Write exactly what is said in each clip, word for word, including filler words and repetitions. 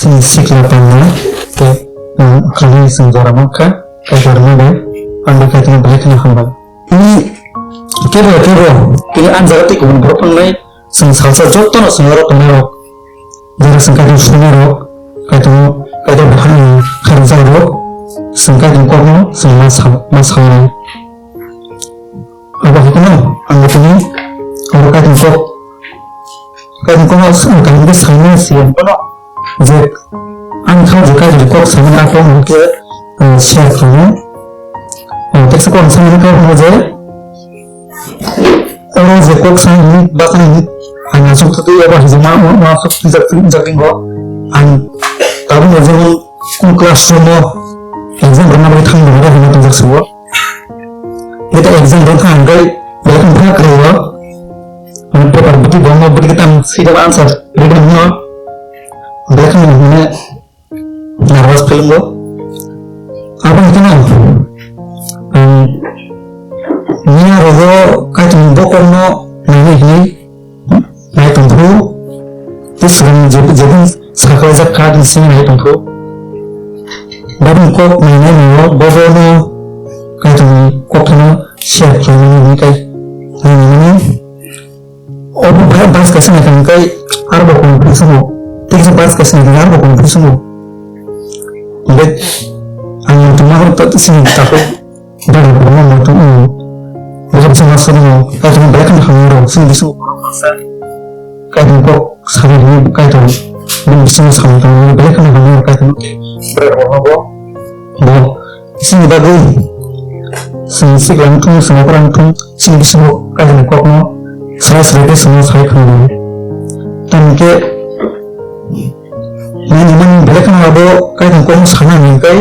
Chini sikla panda tei, um, khlai chwng jora mankha, Kaitor rwmani bai, ang bo Kaitorno belai kheno hambai. Tini kebo kebo, tini ang jaga tei kubun borok wngnai, chwng salsa jotono chwng oro tongnai rok, jora chwng Kaitor suinai rok, Kaitor, Kaitor bukhangni kharjak rok, chwng Kaitor kokno chwng ma sa, ma sanai. Abo hai kheno ang bo tini oro Kaitor kok, Kaitor kokno ang kaham khe sanai siyan kono. Je ang kha je Kaitor kok samani a kok hwnkhe, eh, share khlainai. Eh, teksa kok samani kok hwnkhe je, oro je kok samani baksa ni ang aswk thwi abo hai je ma, ma, ma aswk twijak, twijak ringo. Ang tabukno jemon school classroom o exam rwna bagwi thang rwna bagwi tongjak se o. Beta exam rwna thang hwnkhe belai kheno bwkha kwrwi o. Mane paper bwtwi bo, bwtwi kwtal swijak answer ready hwnwi belai kheno mane nervous feeling o. Abo hwnkhe no, um, miya rogo Kaitorni bokorno nainai hwnwi nai tongphuru, tei swkang je-, jebini sakhlaijak kha bini simi nai tongphuru. Babini kok nainai nai o bobono Kaitorni kokthano share khlainani hwnwi kai nainani. Obo bhai bas kaisa naikha hwnkhe arbo confuse wngo. Tei kisa bas kaisa naikha arbo confuse wngo. Hwnkhe ang tongma khe sini takhuk bada buma muitu wngo. Bwswk sama sono kaisa belai kheno hamya rw sini bisingo borok masa. Kaitor kok sani hwnwi Kaitor bini bisingo samung tangmani belai kheno hamya rw Kaitor bada buma bo. Bo. Chini bagwi chwng sikla wngthung, chwng okra wngthung, chini bisingo Kaitorni kokno srai srai khe chwngno sai phunukgo. Tamokhe nini mani belai kheno abo Kaitorni kokno sana hwnwi khe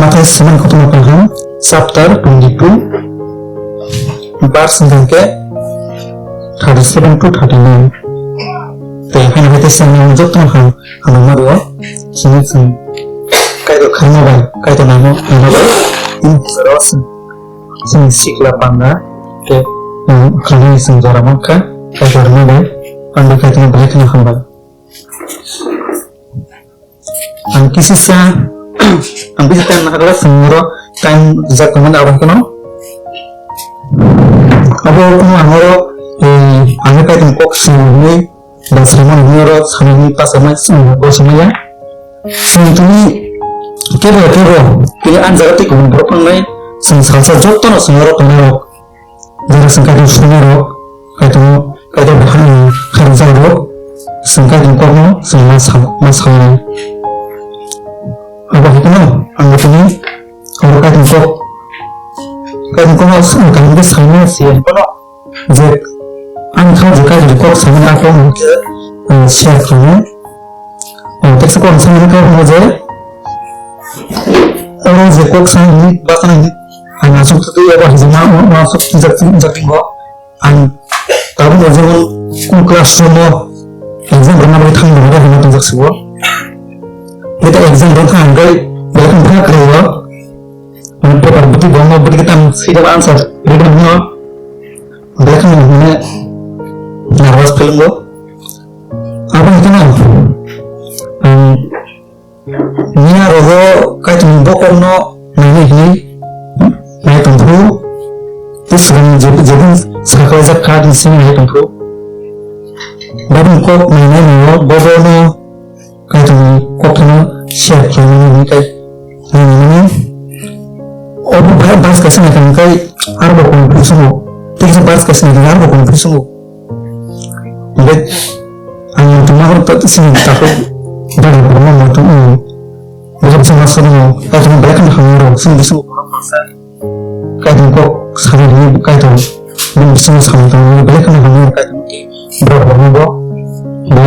Mathai siman kotorma kaham chapter twenty-two verse hwnkhe thirty-seven to thirty-nine. Tei haino hai tei chwng jotono ham Hamya rwo, chini chwng Kaitor khaima bai, Kaitor naima, naima bai, chini hwnjaro chwng, chini sikla panda, tei, um, khlai chwng jora mankha, Kaitor rwma bai, ang bo Kaitorno belai kheno hambai. Ang kisisa, ang kisa time nahakla chwng oro time rijak tongmani abo kheno. Abo kheno ang oro, eh, ang Kaitorni kok swngo hwnwi, ba saimano hwnwi oro sanani ta samai, eh, bo samaya. Chwng tini kebo kebo tini ang jaga tei kubun borok wngnai chwng salsa jotono chwng oro tongnai rok. Jara chwng Kaitor suinai rok, Kaitor, Kaitor bukhangni kharjak rok, chwng Kaitor kokno chwng ma sa, ma sanai. Abo hai kheno ang bo tini oro Kaitor kok, Kaitor kokno chwng kaham khe saimano siyan kono. Je ang kha je Kaitor kok samani a kok hwnkhe, eh, share khlainai. O, teksa kok samani kok hwnkhe je, oro je kok samani baksa nang ang aswk thwi abo hai je ma, ma, ma aswk twijak, twijak ringo. Ang tabukno jemon school classroom o exam rwna bagwi thang rwna bagwi hwnwi tongjak se o. Beta exam rwna thang hwnkhe belai kheno bwkha kwrwi o. Mane paper bwtwi bo, bwtwi kwtal swijak answer ready hwnwi belai kheno mane nervous feeling o. Abo hwnkhe no, um, miya rogo Kaitorni bokorno nainai hwnwi nai tongphuru, tei swkang je-, jebini sakhlaijak kha bini simi nai tongphuru. Babini kok nainai nai o bobono Kaitorni kokthano share khlainani hwnwi khe nainani. Obo bhai bas kaisa naikha hwnkhe arbo confuse wngo. Tei kisa bas kaisa naikha arbo confuse wngo. Hwnkhe ang tongma horo to sini takhuk bada buma muitu wngo. Bwswk sama sono Kaitorni belai kheno hamya rw sini bisingo borok baksa. Kaitor kok sana hwnwi Kaitor bini bisingo samung tangmani belai kheno hamya Kaitor borok rokno bo, bo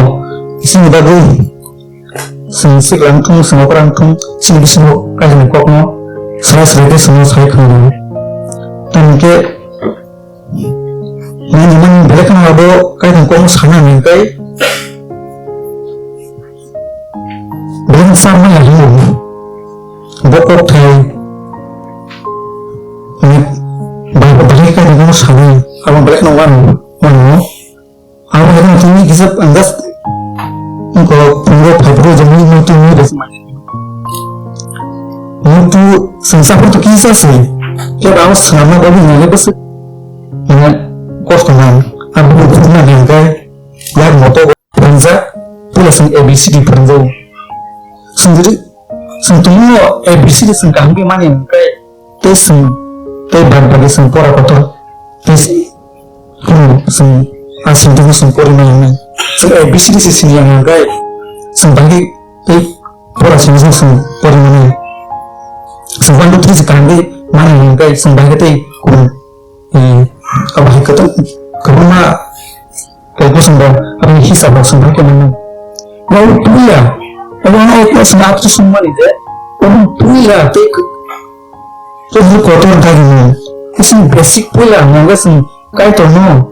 chini bagwi chwng sikla wngthung, chwng okra wngthung, chini bisingo Kaitorni kokno srai srai khe chwngno sai khwlaiwi. Tamokhe nini mani belai kheno abo Kaitorni kokno sana hwnwi khe Belai sa maya hinwi bo kok thai ni bai bo belai ka ni sani abo belai no wan wan no abo belai no tini kisa ang just Ko phungo phaiphuru je mui muitu mui resi mani. Muitu sengsa phuru to kisa se. Ke ba swnamna bagwi nang le bwswk. Mane kosto nang. Abo phuru na nang kai. Yak moto phunjak. Pula seng A B C D phunjak. Seng jodi seng tumo A B C D seng kaham ke mani nang kai. Tei seng tei bad bagi seng pora kotor. Tei seng Hmm, chwng a sentence chwng pori maya wngnai. Chwng A B C D se sini yang hwnkhe chwng bahai tei pora sini chwng pori maya wngnai. Chwng one two three se kaham khe mani hwnkhe chwng bahai tei kubun, eh, abo hai kwtal kwbangma kalpusong bo aboni hisab rok chwng bahai khe mannai. Abo puila, abo ano chwng abo chwng mani je, abo puila tei kwtal kotor dagi mani. Chwng basic puila hwnkhe chwng Kaitorno,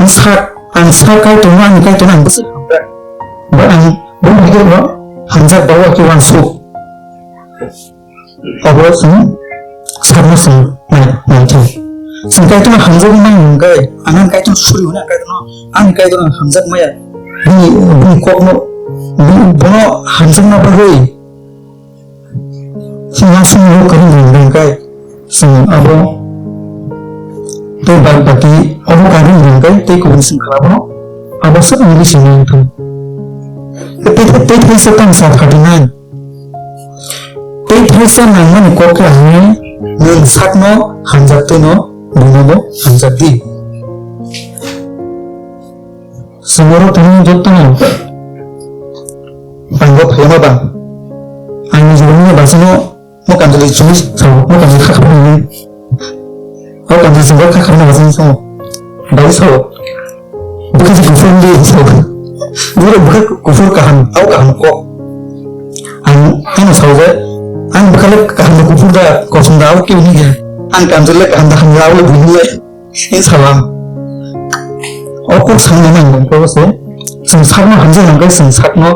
ang sak, ang sak Kaitorno, ani Kaitorno ang bwswk hamjak. Ba ang bo bikirno hamjak ba wa khe uansuk. Abo chwng sakno chwng nai, naithok. Chwng Kaitorno hamjagwi nang hwnkhe, ang ani Kaitorno suri hwnwi ang Kaitorno, ani Kaitorno ang hamjak maya. Bini, bini kokno, bini, bono hamjakna bagwi Chwng aswk no kwrwng rwng rwng kai, chwng abo tei bad baki obo kwrwng rwng kai tei kubun chwng khlabo, abo swk wngwi chwng nang thung. Tei, tei, tei thaisa tang sa thirty nine. Tei thaisa nangmani kok khe ang nwng sakno hamjak twi no buino bo hamjak di. Chwng oro tongmani jotono ang bo phaima ba, ang nini jibonni basano mo kanjali chumui sao, mo kanjali kha khamani, o kanjali chwng kha khamani basano sao, bai sao, bwkha se kuphur di sao, bwkha, bwkha kuphur kaham, au kaham kok. Ang, ano sao je, ang bwkha le kaham da kuphur da, kosom da, au khe uni khe, ang kanjali le kaham da hamya, au le buini le. Hing salam. O kok sangnani ang kok se, chwng sakno hamjak nang khe chwng sakno,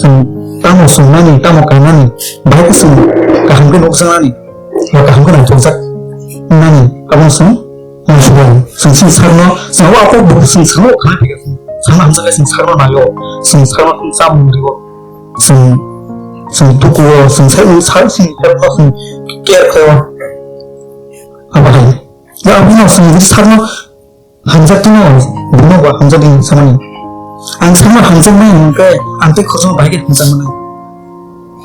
chwng tamo swngnani, tamo kainani, bahai khe chwng kaham khe nukjaknani, ba kaham khe naithokjak nani, abo chwng uansukya. Chwng chini sakno, chwng abo kok bo chwng sakno khna phikha chwng sakno hamjak khe chwng sakno naio, chwng sakno chwng chamung rio, chwng, chwng tukuo, chwng sai, sai chwng care khaio. Abo hai. Ya, aboni uansukmung sakno hamjak tino, bino ba hamjak tino samani. Ang sakno hamjak nai hwnkhe, ang tei khoroksa bahai khe hamjak mano.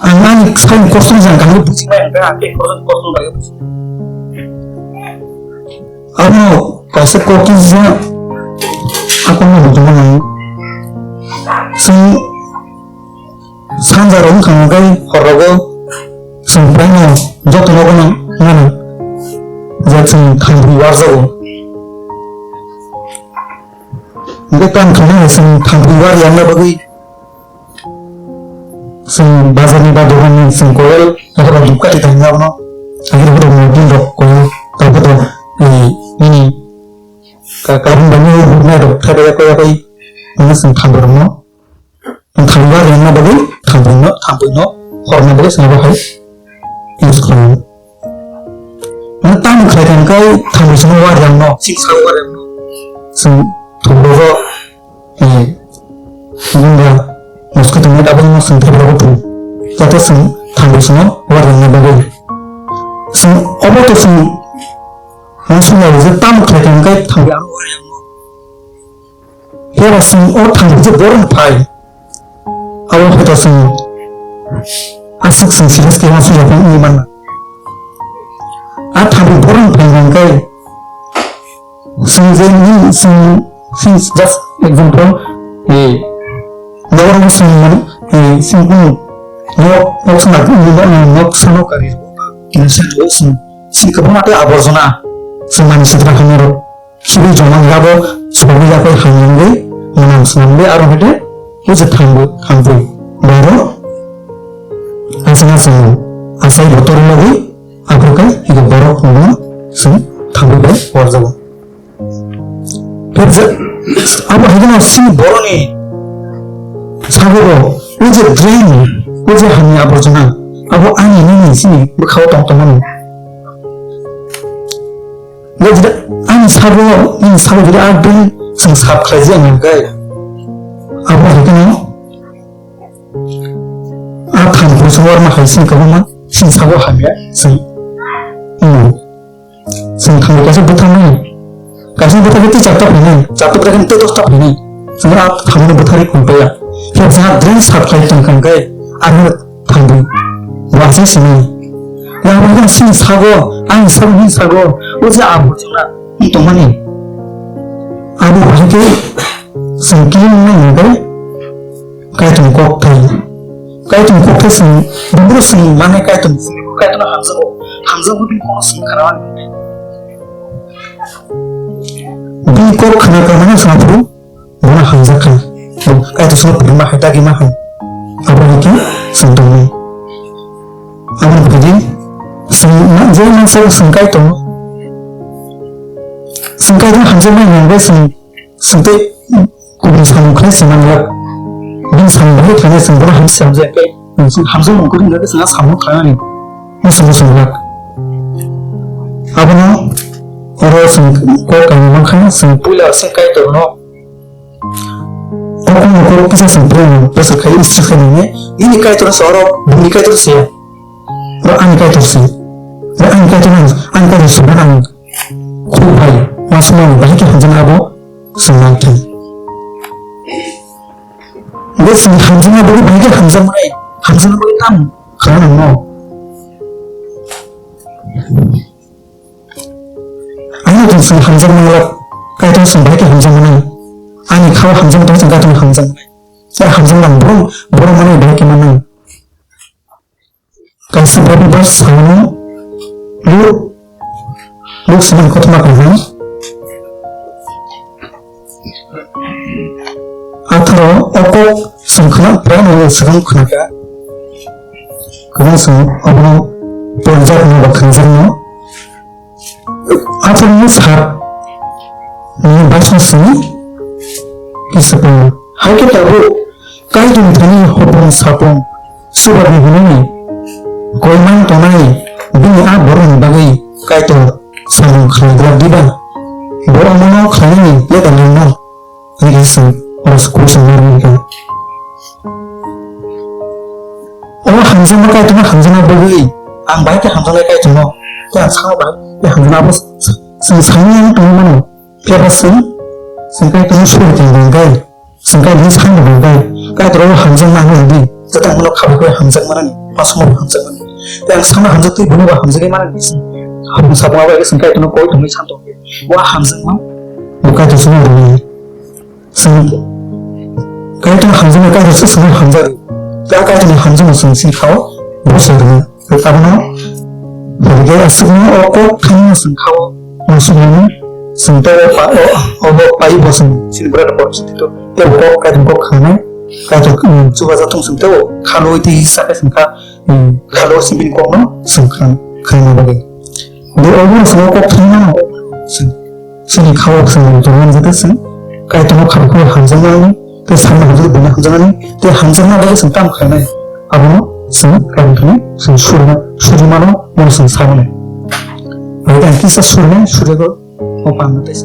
Ang ani sakni kosto ni jang kaham khe buji nai hwnkhe, ang tei khoroksa ni kosto bahai khe buji nai. Abono kaisa kok twijak, ako no hamjak mano. Chwng Sanja rok wngkha hwnkhe hor rogo chwng phai no joto nogo no mano je chwng thangbwi warjago. Hwnkhe tamo khainai chwng thangbwi war yakna bagwi chwng bazar ni ba dogan ni chwng koyal joto rok dukha twi tang abono. Agir rok no din rok koyal tabuk rok, eh, nini ka-, kabun bani rok thai bai yakoi yakoi hwnwi chwng thangbwi rok no. Thangwi wariyangna bagwi thangwi no, thangwi no horna bagwi swngo hai use khlaio. Mane tamo khlai kha hwnkhe thangwi swngo wariyangno, sik swngo wariyangno. Chwng thangwi ro, eh, gunda mosquito net abono chwng thangwi ro thung. Jate chwng thangwi swngo wariyangna bagwi. Chwng obo to chwng uansukya je tamo khlai kha hwnkhe thangwi ano wariyangno. Phiya ba chwng o thangwi je borok phai. Abo hai to chwng aswk chwng serious khe uansuk ya phang wngwi manna. A thangwi borok phai hwnkhe chwng je nini chwng, chwng just example, eh, borok chwng mani, eh, chwng kunu nok, nok sana, nok sana kari. Kisa chwng, chwng kwbangma tei aborjona chwng mani sitra khamwi rok. Chubui joma ni abo chubui yapai hamyangwi mwnang swnamwi aro hwnkhe o je thangwi thangwi borok aswk aswk asai bo torwi logwi aphuru khe ego borok no chwng thangwi bai warjago. Tei je abo hai kheno chini boroni sagoro o je drain o je hamya aborjona abo ani nini chini bwkhao tong tongmani. Bo jodi ani sabo, nini sabo jodi a bini chwng sap khlaijak nang khe, abo hai kheno Thamphru songwar ma hai sini kwbangma sini sago hamya sini. Hmm. Sini thamphru kaisa bwtharnai. Kaisa bwtharkhe tei charta phainai. Charta bwtharkhe tei dosta phainai. Sini a thamphru bwtharwi kumpaya. Khe sa drain sap khai tongkha hwnkhe arno thamphru. Bo asai sini. Yang sini sago, ang sago, hini sago. O je aborjona. Tongmani. Abo bahai khe chwng kiri nai hwnkhe. Kaitor kokthai. Kaitor kokthai sini, buburu sini, mane Kaitor sini, Kaitor hamjago. Hamjago bini kokno sini khana. Bini kok khana ka mane sini phuru, bono hamjakha. Kaitor sini phuru ma hai, dagi ma hai. Abo hai khe sini tongmani. Abo hai khe sini, je mansa sini Kaitor. Sini Kaitor hamjakmani hwnkhe sini Chwng tei kubun samung khlai se manliya. Bini samung bahai khlainai chwng bono hamsi hamjakya khe, chwng hamjakmung kwrwi wngkha khe chwng a samung khlainani muchung muchung glak. Abono oro chwng kok kainwi mankha, chwng puila chwng Kaitorno o kokno kok kisa chwng philwi bwswk khai isra khai nangya. Nini Kaitor se oro, buini Kaitor se ya. Oro ani Kaitor se. Oro ani Kaitor, ani Kaitor se, oro ang khuk bai uansukmani bahai khe hamjaknai abo. Chwng nangthai. Bo chwng hamjakma bagwi bahai khe hamjakmani, hamjakma bagwi tamo khlai nangno. Ani chwng chwng hamjakma wnglak, Kaitor chwng bahai khe hamjakmani. Ani khao hamjakma tong chwng Kaitor hamjakmani. Chwng hamjakma borok, borok mani bahai khe mano. Kaisa Bible verse saui Luk, Luk sini kothoma kaham. Atharo o kok chwng khna, phai no swkang khna kha. Kwbang chwng obo porijak no ba khangjak no. Aphuru sap ni baisno sini kisa tongo. Hai khe tabuk Kaitor thani hopung sapung subarni hwnwi koiman tongnai bini a borokni bagwi Kaitor samung khlai glak diba? Bo omono khlainani le da nangno? Ani khe chwng oro se question marwi rwkha. O hamjakma Kaitorno hamjakna bagwi ang bahai khe hamjaknai Kaitorno. Tei ang sakno bahai khe hamjakna abo chwng saimanya wng tongwi mano. Phiya ba chwng, chwng Kaitorno sori tong tong khe, chwng Kaitorno sakno tong khe, Kaitor abo hamjakma hwnwi di. Jeta ang bono khabai khe hamjakma nani, pasmo hamjakma nani. Tei ang sakno hamjaktwi bono bo hamjagwi mano hinwi chwng. Hamung sapung abo hai khe chwng Kaitorno koi tongwi san tong khe. Bo hamjakma, bo Kaitor chwngno rwmani. Chwng Kaitor hamjakma, Kaitor se chwngno hamjak. Tei a Kaitorni hamjakma chwng sini kha-o, bo se rwna. Tei abono, hai khe aswkno o kok thani chwng kha-o, uansukmani chwng tei o pa-, o, o, o pai bo chwng chini bwrwi rok borok chwng tito. Tei o kok Kaitor kok khangnai, Kaitor, um, chubajaktong chwng tei o kha loi tei sa khe chwng kha. Hmm, khalo sibini kokno chwng khna-, khnana bagwi. Bo obo chwng kok thangmano chwng, chini khao chwng tongmani jeta chwng Kaitorno khabai khe hamjaknani, tei sakno hamjaknani, buino hamjaknani, tei hamjakna bagwi chwng tamo khlainai, abono chwng Kaitorni chwng surima, surimano bono chwng saimano. Bai ang kisa surima, surigo o pangno tei.